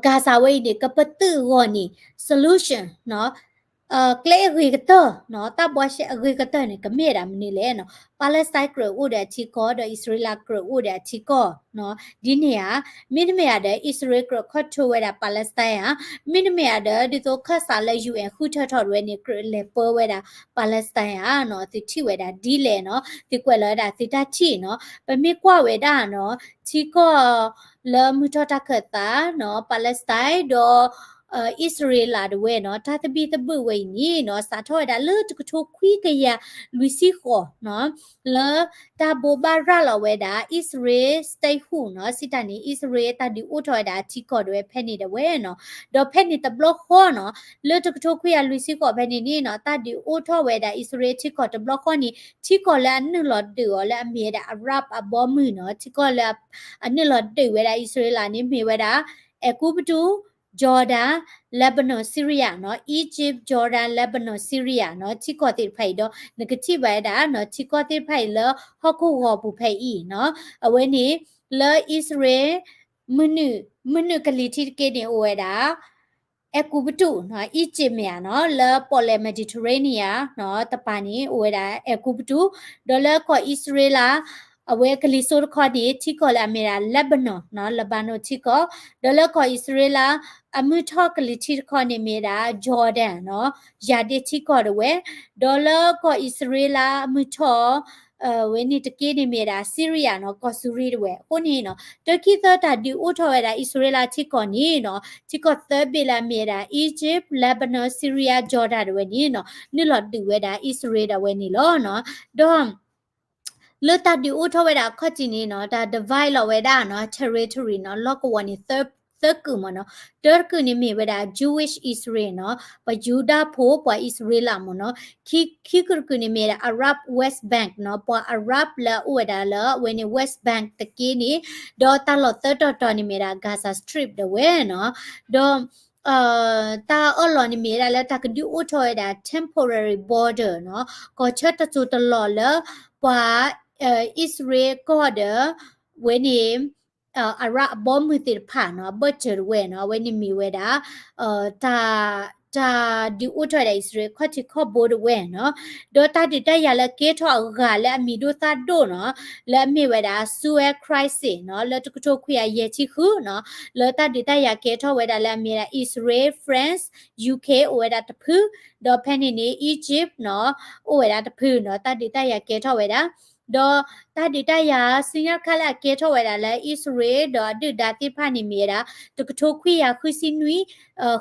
Gaza ဝဲအံၤန့ၣ် ကပတုာ်အဂီၢ်န့ၣ် solution နီၤ ကျဲအဂ့ၤကတၢၢ်နီၤ တၢ်ဘှါရှဲအဂ့ၤကတၢၢ်န့ၣ် ကမ့ၢ်ဝဲဒၣ်မနုၤလဲၣ်နီၤ Palestine ကြၢးအိၣ်ဒီးအထံကီၢ် ဒီးအံၣ်စရ့လးကြၢးအိၣ်ဒီးအထံကီၢ်နီၤ ဒ်န့ၣ်ဧါ မ့တမ့ၢ်ဧါဒီး အံၣ်စရ့လးကြၢး control ဝဲဒၣ် Palestine ဧါ မ့တမ့ၢ်ဧါဒီး ဒ်သိးခၢၣ်စးလၢ UN ဃုထၢထီၣ်ဝဲန့ၣ် ကြၢးလဲၤပၢဝဲဒၣ် Palestine ဧါနီၤ သုထံၣ်ဝဲဒၣ်ဒ်လဲၣ်နီၤ သုကွဲးလီၤဝဲဒၣ်သုတၢ်ထံၣ်နီၤ ပမ့ၢ်ကွၢ်ဝဲဒၣ်နီၤ ထံကီၢ်လၢမုၢ်ထီၣ်တၢ်ခၢၣ်သးနီၤ Palestine ဒီး အံၣ်စရ့လးဒၣ်ဝဲနီၤ တၢ်သဘံၣ်သဘုၣ်ဝဲအံၤန့ၣ်နီၤ စးထီၣ်ဝဲဒၣ်လၢတကထိခွံကယၤလွံၢ်ဆံဃိးနီၤ လၢတၢ်ဘိးဘၣ်ရၤလီၤဝဲဒၣ် အံၣ်စရ့လး statehood နီၤ စံးတၢ်န့ၣ် အံၣ်စရ့လးတၢ်ဒုးအိၣ်ထီၣ်ဝဲဒၣ်အထံကီၢ်ဒၣ်ဝဲဖဲန့ၣ်ဒၣ်ဝဲနီၤ ဒီးဖဲန့ၣ်တဘျီဃီနီၤ လၢတကထိခွံကယၤလွံၢ်ဆံဃိးဖဲန့ၣ်န့ၣ်နီၤ တၢ်ဒုးအိၣ်ထီၣ်ဝဲဒၣ်အံၣ်စရ့လးထံကီၢ်တဘျီဃီန့ၣ် ထံကီၢ်လၢအနုာ်လီၤဒုးအီၤလၢအမ့ၢ်ဝဲဒၣ် Arab အဘီမုၢ်နီၤ ထံကီၢ်လၢအနုာ်လီၤဒုးဝဲဒၣ်အံၣ်စရ့လးန့ၣ်မ့ၢ်ဝဲဒၣ် အဲၤကူပတူး Jordan Lebanon Syria နီၤ Egypt Jordan Lebanon Syria နီၤ ထံကီၢ်သ့ၣ်တဖၣ်အံၤဒီး နကထံၣ်ဘၣ်ဝဲဒၣ်နီၤ ထံကီၢ်သ့ၣ်တဖၣ်အံၤလၢဟီၣ်ခိၣ်ဂီၤပူၤဖဲအံၤနီၤ အဝဲန့ၣ် လၢအံၣ်စရ့လး မုၢ်နုာ် မုၢ်နုာ်ကလံၤထံးတက့ၢ်န့ၣ်အိၣ်ဝဲဒၣ် အဲၤကူပတူးနီၤ Egypt မ့ၢ်ဧါနီၤ လၢပီၣ်လဲၣ် Mediterranean နီၤ တပၤန့ၣ် အိၣ်ဝဲဒၣ်အဲၤကူပတူး ဒီးလၢကီၢ်အံၣ်စရ့လး အဝဲကလံၤစိးတခီန့ၣ် ထံကီၢ်လၢအမ့ၢ်ဒၣ် Lebanon နီၤ Lebanon ထံကီၢ် ဒီးလၢကီၢ်အံၣ်စရ့လး အမုၢ်ထီၣ်ကလံၤထံးတခီန့ၣ်မ့ၢ်ဒၣ် Jordan နီၤ ယၤဒ့ထံကီၢ်ဒၣ်ဝဲ ဒီးလၢကီၢ်အံၣ်စရ့လးအမုၢ်ထီၣ် ဝဲန့ၣ်တက့ၢ်န့ၣ်မ့ၢ်ဝဲဒၣ် Syria နီၤ ကီၢ်စူၤရံတဝဲ. အဃိန့ၣ်နီၤ တၢ်ခံသၢတၢ်ဒုးအိၣ်ထီၣ်ဝဲဒၣ်အံၣ်စရ့လးထံကီၢ်န့ၣ်နီၤ ထံကီၢ်သၢဘ့ၣ်လၢအမ့ၢ်ဝဲဒၣ် Egypt, Lebanon, Syria, Jordan တဝဲန့ၣ်နီၤ နုာ်လီၤဒုးဝဲဒၣ်အံၣ်စရ့လးဒၣ်ဝဲန့ၣ်လီၤနီၤ. ဒီး လၢတၢ်ဒုးအိၣ်ထီၣ်ဝဲဒၣ်အခီၣ်ထံးန့ၣ်နီၤ တၢ် divide လီၤဝဲဒၣ်နီၤ territory နီၤ လီၢ်ကဝီၤန့ၣ် သၢကုာ်မ့ၢ်နီၤ. တၢတကုာ်န့ၣ်မ့ၢ်ဝဲဒၣ် Jewish Israel နီၤ ပှၤယူဒၤဖိ ပှၤအံၣ်စရ့လးမ့ၢ်နီၤ. ခံ ခံကုာ်တကုာ်န့ၣ်မ့ၢ်ဝဲဒၣ် Arab West Bank နီၤ ပှၤ Arab လၢအအိၣ်ဝဲဒၣ်လၢအဝဲန့ၣ် West Bank တက့ၢ်န့ၣ် ဒီးတၢ်လီၢ်သၢတီၤတီၤန့ၣ်မ့ၢ်ဝဲဒၣ် Gaza Strip ဒၣ်ဝဲနီၤ. ဒီး တၢ်အၢၣ်လီၤန့ၣ်မ့ၢ်ဝဲဒၣ်လၢတၢ်ကဒုးအိၣ်ထီၣ်ဝဲဒၣ် temporary border နီၤ ကီၢ်ဆၢတစိၢ်တလီၢ်လၢ ပှၤ အံၣ်စရ့လးကီၢ်ဒီး ဝဲန့ၣ် Arab အဘီမုၢ်သ့ၣ်တဖၣ်နီၤ အဘၢၣ်စၢၤတဝဲနီၤ အဝဲန့ၣ်မ့ၢ်ဝဲဒၣ် တၢ် တၢ်ဒုးအိၣ်ထီၣ်ဝဲဒၣ်အံၣ်စရ့လးခီၣ်ထံးခီၣ်ဘိတဝဲနီၤ. ဒီးတၢ်ဒုးတၢ်ယၤလၢကဲထီၣ်အဂၤလၢအမံၤဒိၣ်သၣ်ဒိၣ်နီၤ လၢအမ့ၢ်ဝဲဒၣ် Suez Crisis နီၤ လၢတကထိခွံကယၤယဲၢ်ဆံဃုနီၤ လၢတၢ်ဒုးတၢ်ယၤကဲထီၣ်ဝဲဒၣ်လၢအမ့ၢ်ဝဲဒၣ် အံၣ်စရ့လး France, UK အိၣ်ဝဲဒၣ်တဖု, ဒီးဖဲန့ၣ်န့ၣ် Egypt နီၤ အိၣ်ဝဲဒၣ်တဖုနီၤ တၢ်ဒုးတၢ်ယၤကဲထီၣ်ဝဲဒၣ် ဒီးတၢ်ဒုးတၢ်ယၤ ဆူညါတခါလၢအကဲထီၣ်ဝဲဒၣ်လၢ အံၣ်စရ့လးဒီးအဒုၣ်ဒါသ့ၣ်တဖၣ်န့ၣ်မ့ၢ်ဝဲဒၣ် တကထိခွံကယၤဃုဆံနွံ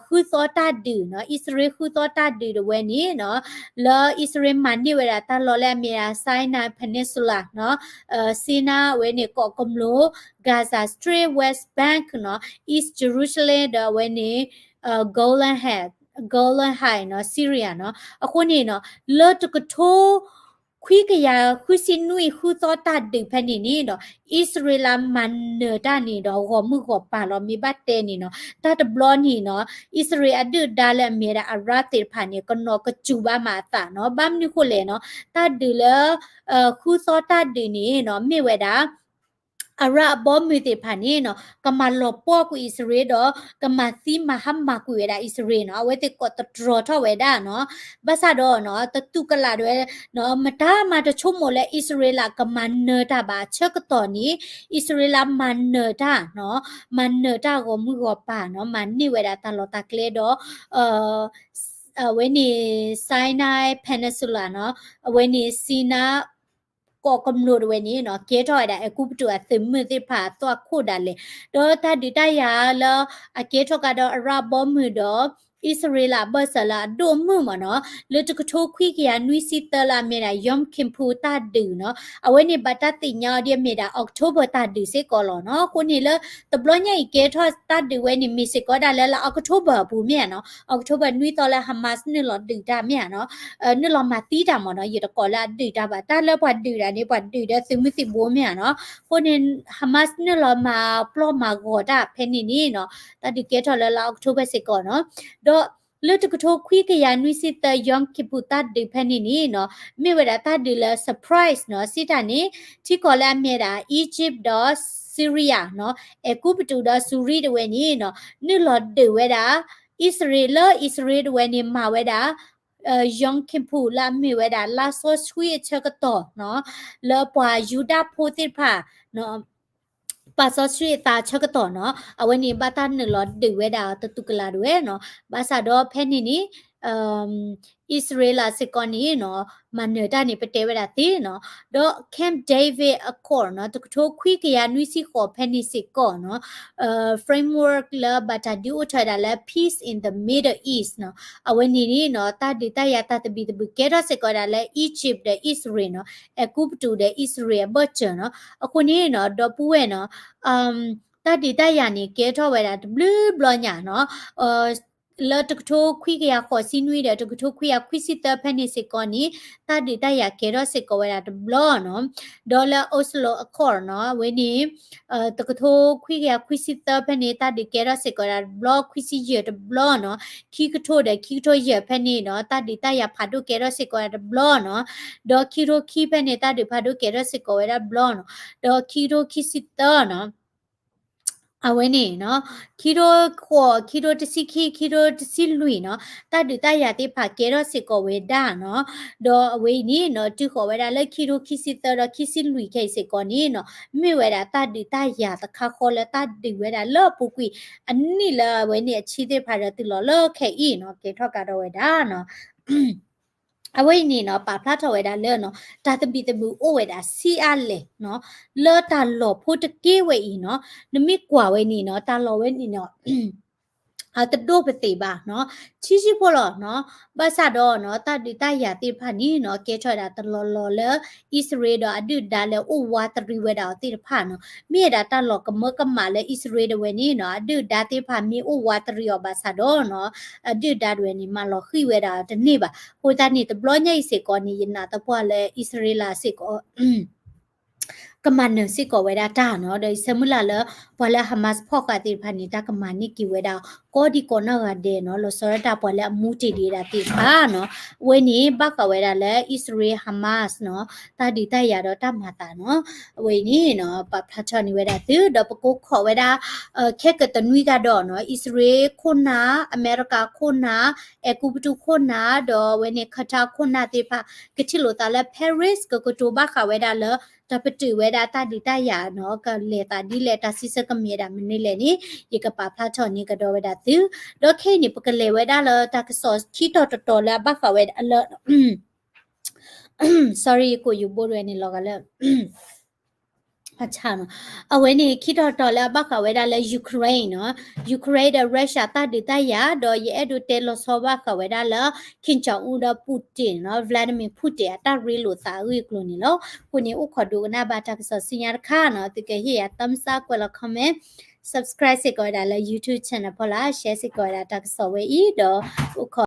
ဃုသီတၢ်ဒုးနီၤ အံၣ်စရ့လးဃုသီတၢ်ဒုးတဝဲန့ၣ်နီၤ လၢအံၣ်စရ့လးမၤန့ၢ်ဝဲဒၣ်တၢ်လီၢ်လၢအမ့ၢ်ဝဲဒၣ် Sinai Peninsula နီၤ Sinai အဝဲန့ၣ်ကီၢ်ကမျိၢ် Gaza Strip, West Bank နီၤ East Jerusalem ဒီးအဝဲန့ၣ် Golan Heights, Golan Heights နီၤ Syria နီၤ အဃိန့ၣ်နီၤ လၢတကထိ ခွံကယၤဃုဆံနွံဃုသီတၢ်ဒုးဖဲန့ၣ်န့ၣ်ဒီး အံၣ်စရ့လးမၤနၢၤတၢ်န့ၣ်ဒီး ဂီၢ်မုၢ်ဂီၢ်ပၤလီၤ မ့ၢ်ဘၣ်တဲန့ၣ်နီၤ တၢ်တဘျီန့ၣ်နီၤ အံၣ်စရ့လးအဒုၣ်ဒါလၢအမ့ၢ်ဝဲဒၣ် Arab သ့ၣ်တဖၣ်န့ၣ် ကနိးကစူၢ်ဘၣ်မးအသးနီၤ ဘၣ်မနုၤဃိလဲၣ်နီၤ တၢ်ဒုးလၢ ဃုသီတၢ်ဒုးန့ၣ်နီၤ မ့ၢ်ဝဲဒၣ် Arab အဘီမုၢ်သ့ၣ်တဖၣ်န့ၣ်နီၤ ကမၤလီၤပှီၢ်ကွံာ်အံၣ်စရ့လးဒီး ကမၤသံမၤဟါမၢ်ကွံာ်ဝဲဒၣ်အံၣ်စရ့လးနီၤ အဝဲသ့ၣ်ကိးသတြီၤထီၣ်ဝဲဒၣ်နီၤ ဘၣ်ဆၣ်ဒီးနီၤ တတူၢ်ကလာ်ဒၣ်ဝဲ မတၤမၤတဆိကမိၣ်လၢအံၣ်စရ့လးကမၤနၢၤတၢ်ဘၣ် ဆၢကတီၢ်န့ၣ် အံၣ်စရ့လးမၤနၢၤတၢ်နီၤ မၤနၢၤတၢ်ဂီၢ်မုၢ်ဂီၢ်ပၤနီၤ မၤန့ၢ်ဝဲဒၣ်တၢ်လီၢ်တၢ်ကျဲဒီး အဝဲန့ၣ် Sinai Peninsula နီၤ အဝဲန့ၣ် Sinai ကီၢ်ကမျိၢ်တဝဲန့ၣ်နီၤ ကဲထီၣ်ဝဲဒၣ်အဲၤကူပတူးအသုးမုၢ်သ့ၣ်တဖၣ်အသွၣ်ခိၣ်ဒၣ်လဲာ် ဒီးတၢ်ဒုးတၢ်ယၤလၢအကဲထီၣ်ကဒီး Arab ဘီမုၢ်ဒီး အံၣ်စရ့လးအဘၢၣ်စၢၤလၢအဒိၣ်မုၢ်မ့ၢ်နီၤ လၢတကထိခွံကယၤနွံဆံသၢလၢအမ့ၢ်ဒၣ် Yom Kippur တၢ်ဒုးနီၤ အဝဲန့ၣ်ဘၣ်တၢ်သ့ၣ်ညါအီၤဒ်အမ့ၢ်ဒၣ် October တၢ်ဒုးစ့ၢ်ကီးလီၤနီၤ အဃိန့ၣ်လၢ တဘျီညါအံၤကဲထီၣ်တၢ်ဒုးဝဲန့ၣ် မ့ၢ်စ့ၢ်ကီးဒၣ်လၢလါ October အပူၤမ့ၢ်ဧါနီၤ October နွံသီလၢ Hamas နုာ်လီၤဒုးတၢ်မ့ၢ်ဧါနီၤ နုာ်လီၤမၤသံတၢ်မ့ၢ်နီၤ ယတကိးလၢအဒုးတၢ်ဘၣ် တၢ်လၢပှၤဒုးတၢ်န့ၣ် ပှၤဒုးဒီးသုးမုၢ်သံၣ်ဘိမ့ၢ်ဧါနီၤ အဃိန့ၣ် Hamas နုာ်လီၤမၤပျီၢ်မၤဂီၤတၢ်ဖဲန့ၣ်န့ၣ်နီၤ တၢ်ဒုးကဲထီၣ်လၢလါ October စ့ၢ်ကီးနီၤ ဒီးလၢတကထိခွံကယၤနွံဆံသၢ Yom Kippur တၢ်ဒုးဖဲန့ၣ်န့ၣ်နီၤ မ့ၢ်ဝဲဒၣ်တၢ်ဒုးလၢ surprise နီၤ စံးတၢ်န့ၣ် ထံကီၢ်လၢအမ့ၢ်ဒၣ် Egypt ဒီး Syria နီၤ အဲၤကူပတူးဒီးစူၤရံတဝဲန့ၣ်နီၤ နုာ်လီၤဒုးဝဲဒၣ် အံၣ်စရ့လး လၢအံၣ်စရ့လးတဝဲန့ၣ် မၤဝဲဒၣ် Yom Kippur လၢအမ့ၢ်ဝဲဒၣ် လါစီဆှံအဆၢကတီၢ်နီၤ လၢပှၤယူဒၤဖိသ့ၣ်တဖၣ် ပာ်စီဆှံအသးဆၢကတီၢ်နီၤ အဝဲန့ၣ်ဘၣ်တၢ်နုာ်လီၤဒုးဝဲဒၣ်တတူၢ်ကလာ်ဒၣ်ဝဲနီၤ ဘၣ်ဆၣ်ဒီးဖဲန့ၣ်န့ၣ် အံၣ်စရ့လးစ့ၢ်ကီးန့ၣ်နီၤ မၤနၢၤတၢ်န့ၣ် ပတဲဝဲဒၣ်သ့နီၤ ဒီး Camp David Accord နီၤ တကထိခွံကယၤနွံဆံဃိးဖဲန့ၣ်စ့ၢ်ကီးနီၤ framework လၢဘၣ်တၢ်ဒုးအိၣ်ထီၣ်ဝဲဒၣ်လၢ Peace in the Middle East နီၤ အဝဲန့ၣ်န့ၣ်နီၤ တၢ်ဒုးတၢ်ယၤတၢ်သဘံၣ်သဘုၣ်ကဲထီၣ်စ့ၢ်ကီးဝဲဒၣ်လၢ Egypt ဒီး အံၣ်စရ့လးနီၤ အဲၤကူပတူးဒီးအံၣ်စရ့လးအဘၢၣ်စၢၤနီၤ အဃိန့ၣ်နီၤ ဒီပုၢ်ဝဲၢ်နီၤ တၢ်ဒုးတၢ်ယၤန့ၣ် ကဲထီၣ်ဝဲဒၣ်တဘျုးဘျီညါနီၤ လၢတကထိခွံကယၤဃိးဆံနွံဒီးတကထိခွံကယၤခွံဆံသၢဖဲန့ၣ်စ့ၢ်ကီးန့ၣ် တၢ်ဒုးတၢ်ယၤကဲထီၣ်စ့ၢ်ကီးဝဲဒၣ်တဘျီနီၤ ဒီးလၢ Oslo Accord နီၤ အဝဲန့ၣ် တကထိခွံကယၤခွံဆံသၢဖဲန့ၣ် တၢ်ဒုးကဲထီၣ်စ့ၢ်ကီးဝဲဒၣ်တဘျီ ခွံဆံယဲၢ်တဘျီနီၤ ခံကထိဒီးခံကထိယဲၢ်ဖဲန့ၣ်နီၤ တၢ်ဒုးတၢ်ယၤဖးဒိၣ်ကဲထီၣ်စ့ၢ်ကီးဝဲဒၣ်တဘျီနီၤ ဒီးခံကထိခံဖဲန့ၣ် တၢ်ဒုးဖးဒိၣ်ကဲထီၣ်စ့ၢ်ကီးဝဲဒၣ်တဘျီနီၤ ဒီးခံကထိခံဆံသၢနီၤ အဝဲန့ၣ်နီၤ ခံကထိဃိး ခံကထိတဆံခံ ခံကထိတဆံလွံၢ်နီၤ တၢ်ဒုးတၢ်ယၤသ့ၣ်တဖၣ်ကဲထီၣ်စ့ၢ်ကီးဝဲဒၣ်နီၤ ဒီးအဝဲအံၤန့ၣ်နီၤ တုၤဃီၤဝဲဒၣ်လၢခံကထိခံဆံသၢဒီးခံဆံလွံၢ်ခဲအံၤစ့ၢ်ကီးန့ၣ်နီၤ မ့ၢ်ဝဲဒၣ်တၢ်ဒုးတၢ်ယၤတခါဃီလၢတၢ်ဒုးဝဲဒၣ်လၢအပူၤကွံာ် အနံၣ်လၢအဝဲန့ၣ်အဆံသ့ၣ်တဖၣ်ဒီးတုၤလီၤလၢခဲအံၤနီၤ ကဲထီၣ်ကဒီးဝဲဒၣ်နီၤ အဝဲအံၤန့ၣ်နီၤ ပာ်ဖျါထီၣ်ဝဲဒၣ်လၢနီၤ တၢ်သဘံၣ်သဘုၣ်အိၣ်ဝဲဒၣ်ဆံးအါလဲၣ်နီၤ လၢတၢ်လီၢ်ဖိတက့ဝဲအံၤနီၤ နမ့ၢ်ကွၢ်ဝဲန့ၣ်နီၤ တၢ်လီၢ်ဝဲန့ၣ်နီၤ အတဒိၣ်ပသ့ၣ်ဘၣ်နီၤ ထံဆံးဖိလီၤနီၤ ဘၣ်ဆၣ်ဒီးနီၤ တၢ်ဒုးတၢ်ယၤသ့ၣ်တဖၣ်န့ၣ်နီၤ ကဲထီၣ်ဝဲဒၣ်တလီၢ်လီၢ်လၢ အံၣ်စရ့လးဒီးအဒုၣ်ဒါလၢအိၣ်ဝးတရံးဝဲဒၣ်အီၤသ့ၣ်တဖၣ်နီၤ မ့ၢ်ဝဲဒၣ်တၢ်လီၢ်ကမၢကမၣ်လၢအံၣ်စရ့လးဒၣ်ဝဲန့ၣ်နီၤ အဒုၣ်ဒါသ့ၣ်တဖၣ်မ့ၢ်အိၣ်ဝးတရံးအီၤဘၣ်ဆၣ်ဒီးနီၤ အဒုၣ်ဒါဒၣ်ဝဲန့ၣ် မၤလီၤဃံၤဝဲဒၣ်တန့ၢ်ဘၣ်. အဃိသတးန့ၣ် တဘျီညါအံၤစ့ၢ်ကီးန့ၣ် ယနာ်သပှၢ်လၢအံၣ်စရ့လးစ့ၢ်ကီး ကမၤနၢၤစ့ၢ်ကီးဝဲဒၣ်တၢ်နီၤ ဒီးယဆၢမုၢ်လၢ်လၢ ပှၤလၢ Hamas ဖီၣ်ဃာ်သ့ၣ်တဖၣ်န့ၣ် တၢ်ကမၤန့ၢ်က့ၤဝဲဒၣ် ကိးဒံကိးနီၢ်ဂၤဒဲးနီၤ လီၤဆီဒၣ်တၢ်ပှၤလၢအမူတ့ၢ်ဒံးဝဲဒၣ်သ့ၣ်တဖၣ်နီၤ အဝဲန့ၣ် ဘၣ်ဃးဝဲဒၣ်လၢ အံၣ်စရ့လး Hamas နီၤ တၢ်ဒုးတၢ်ယၤဒီးတၢ်မၤသးနီၤ အဝဲအံၤန့ၣ်နီၤ ပာ်ဖျါထီၣ်န့ၢ်ဝဲဒၣ်သု ဒီးပကိးခီၣ်ဝဲဒၣ် ခဲကတနွံဂၤဒီးနီၤ အံၣ်စရ့လးခိၣ်နၢ် အမဲရကၤခိၣ်နၢ် အဲၤကူပတူးခိၣ်နၢ် ဒီးအဝဲန့ၣ် Qatar ခိၣ်နၢ်သ့ၣ်တဖၣ် ကထံၣ်လိာ်သးလၢ Paris ကကတိၤဘၣ်ဃးဝဲဒၣ်လၢ တၢ်ပတုာ်ဝဲဒၣ်တၢ်ဒုးတၢ်ယၤနီၤ ကလဲၤသးဒ်လဲၣ် တၢ်စံးဆၢကမ့ၢ်ဝဲဒၣ်မနုၤလဲၣ်န့ၣ် ယကပာ်ဖျါထီၣ်န့ၢ်ကဒီးဝဲဒၣ်သု ဒီးခဲအံၤန့ၣ် ပကလဲၤဝဲဒၣ်လၢတၢ်ကစီၣ်ခံတီၤတတီၤလၢအဘၣ်ဃးဝဲဒၣ်လၢ sorry ယကိာ်ယိၤဘိဒၣ်ဝဲန့ၣ်လီၤဂာ်လၢ အဝဲန့ၣ် ခံတီၤတတီၤလၢအဘၣ်ဃးဝဲဒၣ်လၢ Ukraine နီၤ Ukraine ဒီး Russia တၢ်ဒုးတၢ်ယၤ ဒီးယအဲၣ်ဒိးတဲလီၤဆီဘၣ်ဃးဝဲဒၣ်လၢ Kim Jong Un ဒီး Putin နီၤ Vladimir Putin အတၢ်ရ့လိာ်သးအဂ့ၢ်အကျိၤန့ၣ်လီၤ. အဃိန့ၣ် အိၣ်ခိးဒိကနၣ်ဘၣ်တၢ်ကစီၣ်ဆူညါတခါနီၤ သုကဟ့ၣ်ယၤ thumbs up ကွဲးလီၤ comment subscribe စ့ၢ်ကီးဝဲဒၣ်လၢ YouTube channel ဖီလာ် share စ့ၢ်ကီးဝဲဒၣ်တၢ်ကစီၣ်ဝဲအံၤ ဒီးအိၣ်ခိး